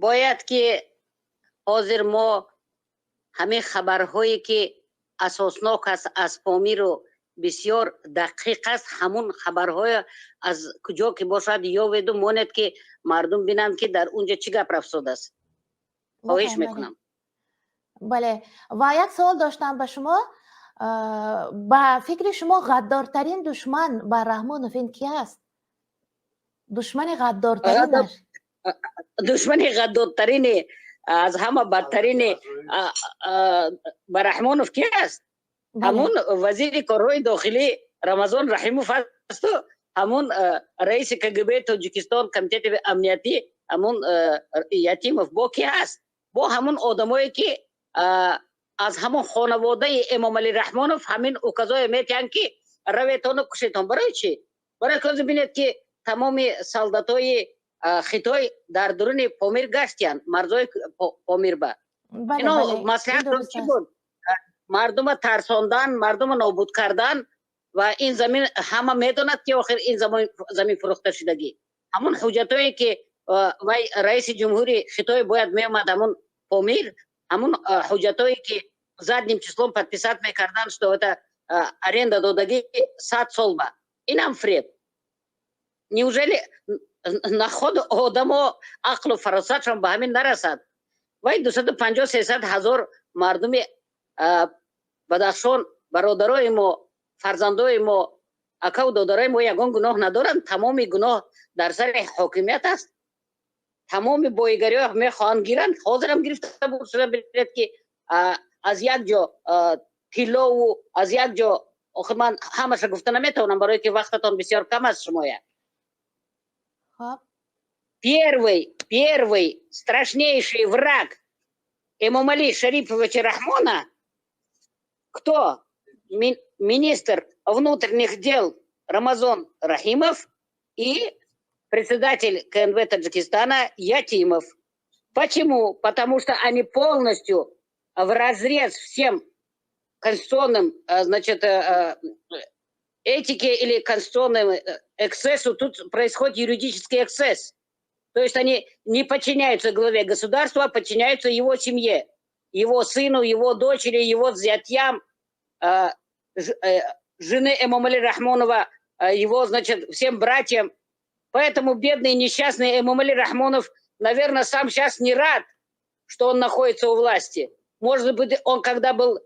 Бояд ки ҳозир мо ҳамин хабарҳое ки асоснок аст аз Помиру бисёр дақиқ аст, ҳамун хабарҳое аз куҷо ки бошад ёведу монед, ки мардум бинанд, ки дар унҷа чӣ гап рафтодааст. Хоҳиш мекунам. Бале, ва як савол доштам ба шумо. Ба фикри шумо, ғаддортарин душман ба Раҳмонов ин ки аст, душмани ғаддортаринаш? Душмани ғаддортарини, аз ҳама бадтарини ба Раҳмонов ки аст? Ҳамун вазири корҳои дохилӣ Рамазон Раҳимов асту ҳамун раиси КГБ Тоҷикистон, комитети амниятӣ, ҳамун Ятимов. Бо ки ҳаст? Бо ҳамун одамое ки аз ҳамон хонаводаи Эмомалӣ Раҳмонов ҳамин указое метиҳанд, ки раветону кушетон. Барои чӣ? Барои ки бинед, ки тамоми солдатои Хитой дар дуруни Помир гаштиянд, марзои Помирба. Ино маслиҳатон чӣ буд? Мардума тарсондан, мардума нобуд кардан. Ва ин замин, ҳама медонад, ки охир ин замин фурӯхта шудагӣ. Ҳамун ҳуҷҷатое ки вай раиси ҷумҳури Хитой бояд меомад ҳамун Помир, ҳамун ҳуҷҷатое ки задним числом подписать мекардан, что это аренда додагӣ 100 сол ба, инам фреб. Неужели наход одамо ақлу фаросатшон ба ҳамин нарасад? Вай 250, 300 ҳазор мардуми Бадахшон, бародарои мо, фарзандои мо, акаву додарои мо ягон гуноҳ надоранд. Тамоми гуноҳ дар сари ҳокимият аст. Тамоми боигариҳо мехоҳанд гиранд, ҳозирам гирифта шуда. Бинед, ки аз як ҷо тиллову аз як ҷо. Охир ман ҳамаша гуфта наметавонам, барое ки вақтатон бисёр кам аст шумоя. Первый страшнейший враг Эмомали Шариповича Рахмона кто? Министр внутренних дел Рамазон Рахимов и председатель КНБ Таджикистана Ятимов. Почему? Потому что они полностью в разрез всем конституционным, значит, этике или конституционному эксцессу, тут происходит юридический эксцесс. То есть они не подчиняются главе государства, а подчиняются его семье, его сыну, его дочери, его зятьям, жены Эмомали Рахмонова, его, значит, всем братьям. Поэтому бедный несчастный Эмомали Рахмонов, наверное, сам сейчас не рад, что он находится у власти. Может быть, он, когда был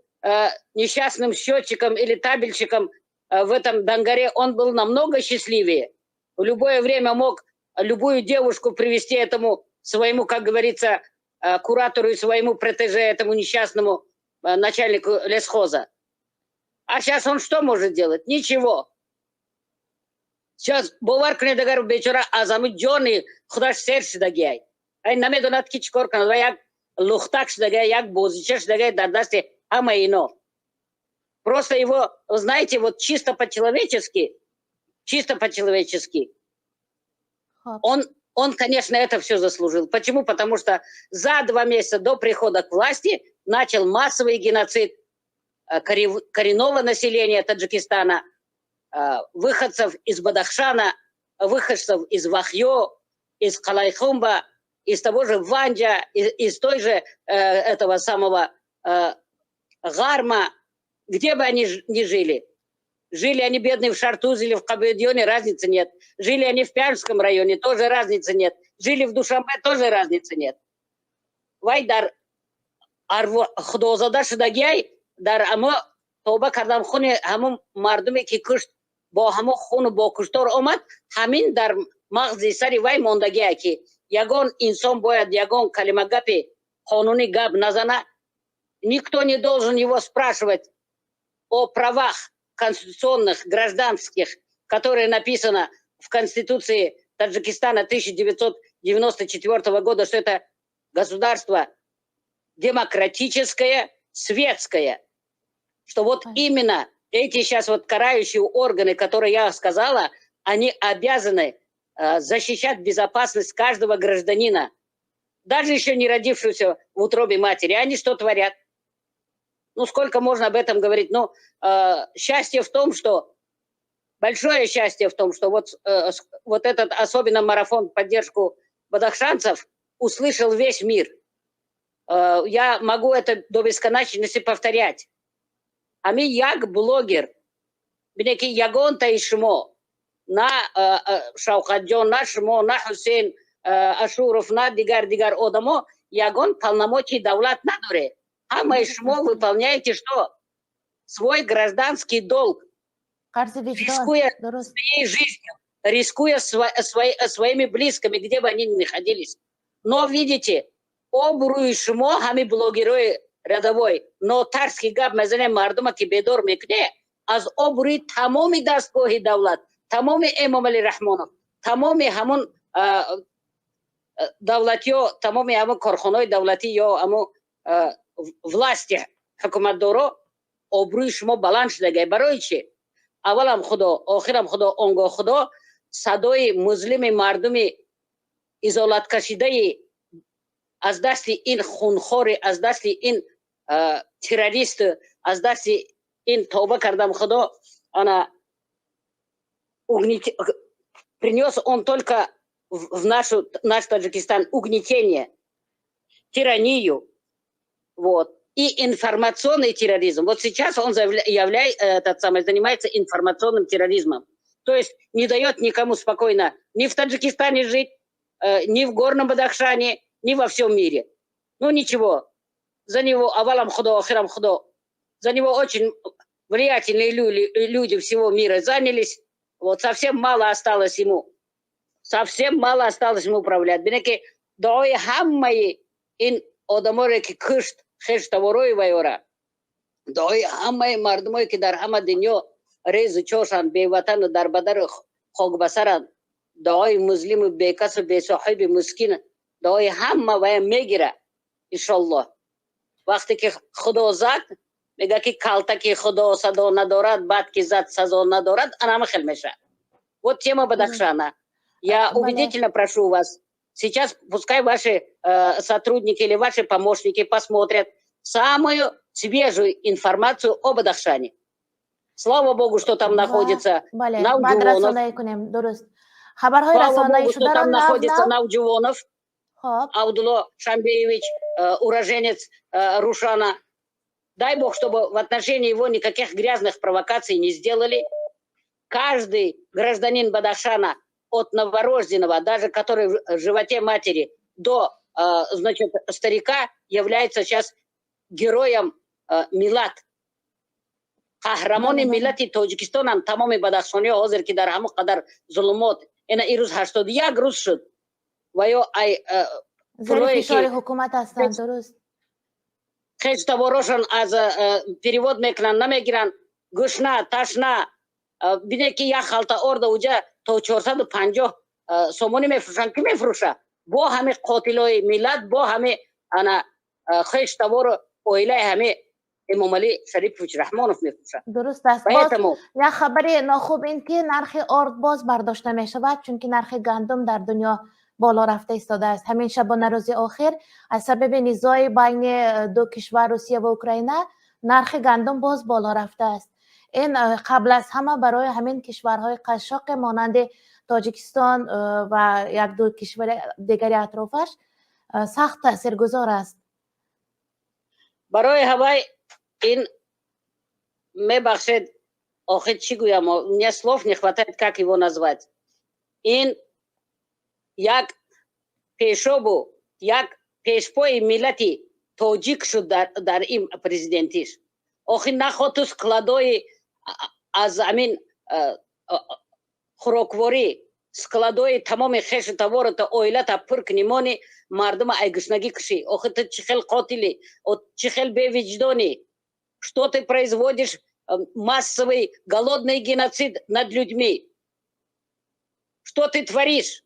несчастным счетчиком или табельщиком в этом Дангаре, он был намного счастливее. В любое время мог любую девушку привести этому своему, как говорится, куратору и своему протеже, этому несчастному начальнику лесхоза. А сейчас он что может делать? Ничего. Сейчас бовар кунед, агар бечора аз ҳамин ҷони худаш сер шудагиай, ай намедонад, ки чӣ кор кунад, ва як лухтак шудагай, як бозича шудагай дар дасти ҳама ино. Просто его, знаете, вот чисто по-человечески, он, конечно, это все заслужил. Почему? Потому что за 2 месяца до прихода к власти начал массовый геноцид коренного населения Таджикистана, выходцев из Бадахшана, выходцев из Вахьё, из Калайхумба, из того же Ванджа, из той же этого самого Гарма, где бы они ни жили. Жили они, бедные, в Шартузе или в Кабедьоне, разницы нет. Жили они в Пянджском районе, тоже разницы нет. Жили в Душанбе, тоже разницы нет. Вай дар арво худозода шудагиай, дар амо тоба кардам, хуни ҳамон мардуме ки кушт, бо ҳамон хуну бо куштор омад, ҳамин дар мағзи сари вай мондагие, ки ягон инсон бояд ягон калима гапи қонунӣ гап назана. Никто не должен его спрашивать о правах конституционных, гражданских, которые написано в Конституции Таджикистана 1994 года, что это государство демократическое, светское. Что вот именно эти сейчас вот карающие органы, которые я сказала, они обязаны защищать безопасность каждого гражданина, даже еще не родившегося в утробе матери. Они что творят? Ну, сколько можно об этом говорить? Ну, счастье в том, что большое счастье в том, что вот, вот этот особенно марафон в поддержку бадахшанцев. Услышал весь мир. Я могу это до бесконечности повторять. Ами як блогер, бине, ки ягонтаи шумо, на Шавқатҷон, на шумо, на Ҳусейн Ашуров, на дигар одамо ягон полномочий давлат надоре. Ҳамаи шумо выполняете что? Свой гражданский долг. Рискуя своей жизнью, рискуя своими близкими, где бы они ни находились. Но, видите, обрӯи шумо, ҳами блогерои рядовой, нотарс ки гап мезане, мардума ки бедор мекуне, аз обрӯи тамоми дастгоҳи давлат, тамоми Эмомалӣ Раҳмонов, тамоми ҳамун давлатиё, тамоми ҳамун корхонаҳои давлатӣ ё ҳамун власти, ҳукуматдоро, обрӯи шумо баланд шудагай. Барои чи? Аввалам Худо, охирам Худо, он гоҳ Худо, садои музлими мардуми изолаткашидаи аз дасти ин хунхори, аз дасти ин террорист, аз дасти ин, тавба кардам, Худо, ана принес он только в наш Таджикистан угнетение, тиранию, вот, и информационный терроризм. Вот сейчас он этот самый, занимается информационным терроризмом. То есть не дает никому спокойно ни в Таджикистане жить, ни в Горном Бадахшане, ни во всем мире. Ну ничего, за него аввалам Худо, охирам Худо, за него очень влиятельные люди всего мира занялись. Вот совсем мало осталось ему. Совсем мало осталось ему управлять. Бине, ки дуои ҳамаи ин одаморе, ки кушт хештаворои вайора, дуои ҳамаи мардумое, ки дар ҳама дунё резу чошанд, беватану дарбадару хокбасаранд, дуои музлиму бекасу бесоҳиби мускин, дуои ҳама вая мегира, иншоллоҳ. Вақте ки Худо зад, мега, ки калтаки Худо садо надорад, баъд ки зад, сазо надорад, анама хел мешавад. Вот тема Бадахшана. Я убедительно прошу вас, сейчас пускай ваши сотрудники или ваши помощники посмотрят самую свежую информацию о Бадахшане. Слава Богу, что там находится Навҷувонов. Слава Богу, что там находится Навҷувонов, Абдулло Шамбеевич, уроженец Рушана. Дай Бог, чтобы в отношении его никаких грязных провокаций не сделали. Каждый гражданин Бадахшана, от новорожденного, даже который в животе матери, до, значит, старика, является сейчас героем миллат. Қаҳрамони миллати Тоҷикистонанд тамоми бадахшониҳо ҳозир, ки дар ҳамон қадар зулумот ина ирӯз 81 рӯз шуд ва ё ай фишори ҳукумат ҳастанд, дуруст. Хештаворошон аз перевод мекунанд, намегиранд, гушна, ташна. Бине, ки як халта орда уҷа то 450 сомонӣ мефурӯшанд. Ки мефурӯша? Бо ҳами қотилои миллат, бо ҳами ана хештавору оилаи ҳами Эмомалӣ Шарипович Раҳмонов мефурӯшад. Дуруст аст. Боз як хабари нохуб ин ки нархи орд боз бардошта мешавад, чунки нархи гандум дар дунё боло рафта истодааст. Ҳамин шабонарӯзи охир аз сабаби низои байни ду кишвар, Русия ва Украина, нархи гандум боз боло рафтааст. Ин қабл аз ҳама барои ҳамин кишварҳои қашшоқе монанди Тоҷикистон ва якду кишвари дигари атрофаш сахт таъсиргузор аст. Барои ҳавай ин, мебахшед, охир чӣ гӯям, мне слов не хватает, как его назвать. Ин як пешобу як пешпои миллати тоҷик шуд дар ин президентиш. Охир наход ту складои аз амин хӯрокворӣ, складои тамоми хешу тавората, оилата пур кунӣ, мони мардума ай гушнагӣ кушӣ. Охир ту чӣ хел қотилӣ, чӣ хел бевиҷдонӣ, что ты производишь массовый голодный геноцид над людьми? Что ты творишь?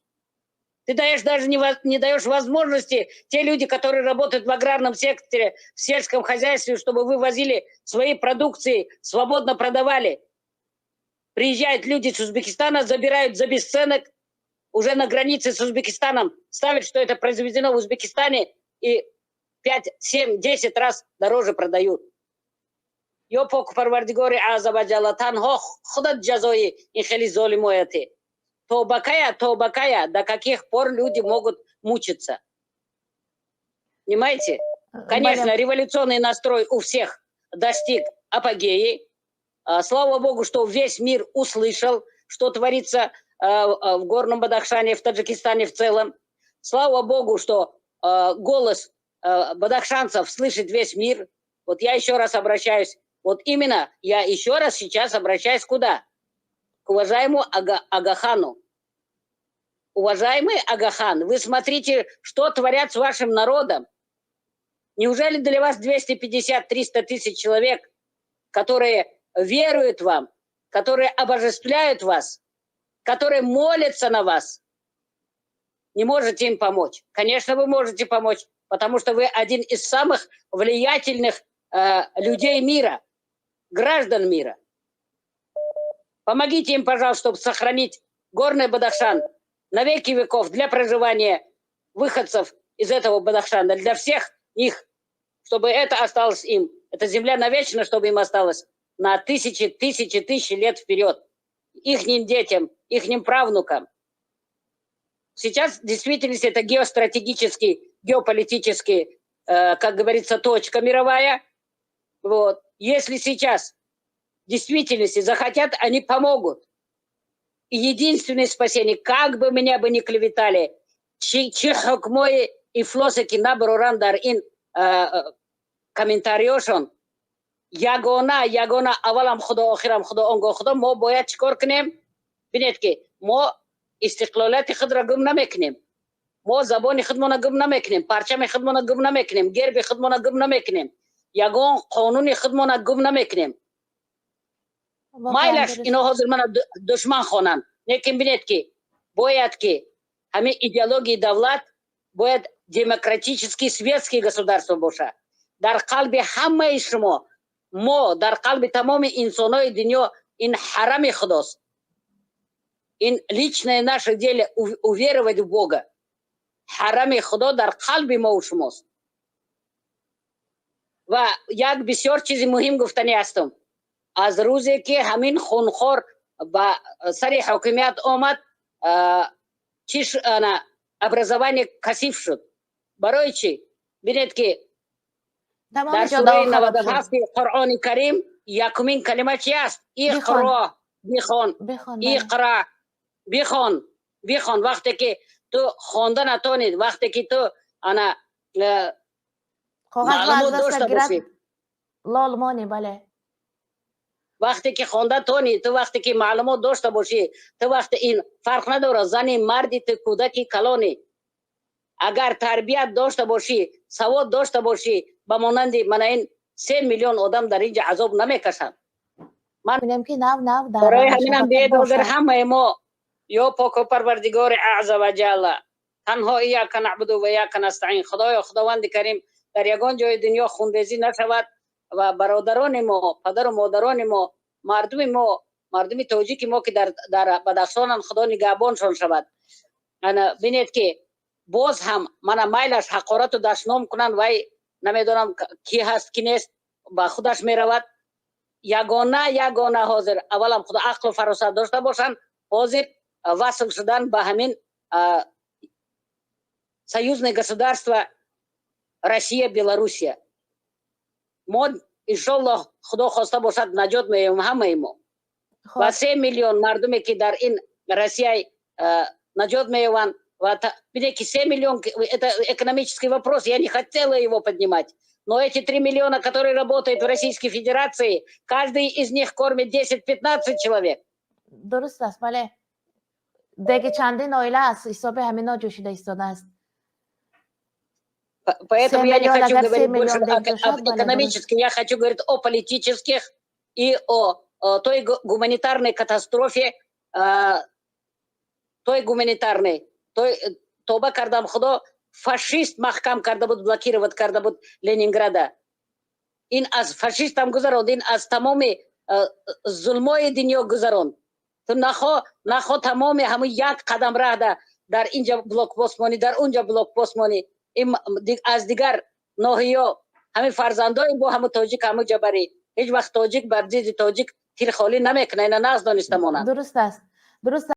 Ты даешь даже не даешь возможности те люди, которые работают в аграрном секторе, в сельском хозяйстве, чтобы вывозили свои продукции, свободно продавали. Приезжают люди с Узбекистана, забирают за бесценок, уже на границе с Узбекистаном ставят, что это произведено в Узбекистане, и 5, 7, 10 раз дороже продают. Ё пок Парвардигори азза ва ҷалла, танҳо худат ҷазои ин хели золимояте. То ба кая, то ба кая, до каких пор люди могут мучиться? Понимаете? Конечно, революционный настрой у всех достиг апогеи. Слава богу, что весь мир услышал, что творится в Горном Бадахшане, в Таджикистане в целом. Слава богу, что голос бадахшанцев слышит весь мир. Вот я еще раз обращаюсь, вот именно я еще раз сейчас обращаюсь куда? К уважаемому Агахану. Уважаемый Агахан, вы смотрите, что творят с вашим народом. Неужели для вас 250-300 тысяч человек, которые веруют вам, которые обожествляют вас, которые молятся на вас, не можете им помочь? Конечно, вы можете помочь, потому что вы один из самых влиятельных людей мира, граждан мира. Помогите им, пожалуйста, чтобы сохранить Горный Бадахшан на веки веков для проживания выходцев из этого Бадахшана, для всех них, чтобы это осталось им. Эта земля навечно, чтобы им осталось на тысячи, тысячи, тысячи лет вперед. Ихним детям, ихним правнукам. Сейчас в действительности это геостратегический, геополитический, как говорится, точка мировая. Вот. Если сейчас в действительности захотят, они помогут. И единственное спасение, как бы меня бы ни клеветали, чӣ ҳукмои ифлосе ки набароран дар ин комментариёшон, ягона, ягона, аввалам Худо, охирам Худо, он гоҳ Худо, мо бояд чӣ кор кунем? Бинед, ки мо истиқлолияти худро гум намекунем, мо забони худмона гум намекунем, парчами худмона гум намекунем, герби худмона гум намекунем, ягон қонуни худмона гум намекунем. Майлаш, ино ҳозир мана душман хонанд, лекин бинед, ки бояд ки ҳамин идеологияи давлат бояд демократический, светский государство боша. Дар қалби ҳамаи шумо, мо, дар қалби тамоми инсонҳои дунё ин ҳарами Худост. Ин личное наше дело уверовать в Бога. Ҳарами Худо дар қалби мо шумост. Ва як бисёр чизи муҳим гуфтанӣ ҳастам. Аз рӯзе ки ҳамин хунхор ба сари ҳокимият омад, чиш ана образование касиф шуд. Барои чӣ? Бинед, ки дар сураи 97-и Қуръони Карим якумин калима чи аст? Иқро, бихон, иқра, бихон, бихон. Вақте ки ту хонда натонӣ, вақте ки ту ана маълумот дошта бошӣ, Лолмонӣ, бале. Вақте ки хонда тонӣ ту, вақте ки маълумот дошта бошӣ ту, вақте ин фарқ надорад, зани, марди ту, кӯдаки, калонӣ, агар тарбият дошта бошӣ, савод дошта бошӣ, ба монанди мана ин 3 миллион одам дар инҷа азоб намекашанд. Ман ки нав нав барои ҳаминам биед, ҳозир ҳамаи мо: ё поку Парвардигори азза ва ҷалла, танҳо ияка наъбуду ва ияка настаин, Худоё, Худованди Карим, дар ягон ҷои дунё хунрезӣ нашавад ва бародарони мо, падару модарони мо, мардуми мо, мардуми тоҷики мо, ки дар Бадахшонанд, Худо нигаҳбоншон шавад. Ана бинед, ки боз ҳам мана майлаш ҳақорату дашном кунанд, вай намедонам ки ҳаст, ки нест, ба худаш меравад. Ягона, ягона ҳозир аввалам Худо ақлу фаросат дошта бошанд, ҳозир васл шудан ба ҳамин союзное государство Россия, Белоруссия. Мо, иншоллоҳ, Худо хоста бошад, наҷот меёбем ҳамаи мо ва 3 миллион мардуме, ки дар ин Россия наҷот меёбанд. Ва бинед, ки 3 миллион, это экономический вопрос, я не хотела его поднимать, но эти 3 миллиона, которые работают в Российской Федерации, каждый из них кормит 10-15 человек. Дуруст аст, бале, деги чандин оила аз ҳисоби ҳамино ҷӯшида истодааст. Поэтому я не хочу говорить больше об экономических, я хочу говорить о политических и о той гуманитарной катастрофе, той гуманитарной, той тоба кардам Худо, фашист маҳкам карда буд, блокировать карда буд Ленинграда. Ин аз фашистам гузаронд, ин аз тамоми зулмои дунё гузаронд. Ту нахо, нахо, тамоми ҳамун як қадам раҳда дар инҷа блокпост монӣ, дар унҷа блокпост монӣ, аз дигар ноҳиё ҳамин фарзандои бо ҳамун тоҷик ҳамун ҷабарӣ. Ҳеҷ вақт тоҷик бар зидди тоҷик тир холӣ намекунад, ина нағз дониста монанд. Дуруст аст, дуруст.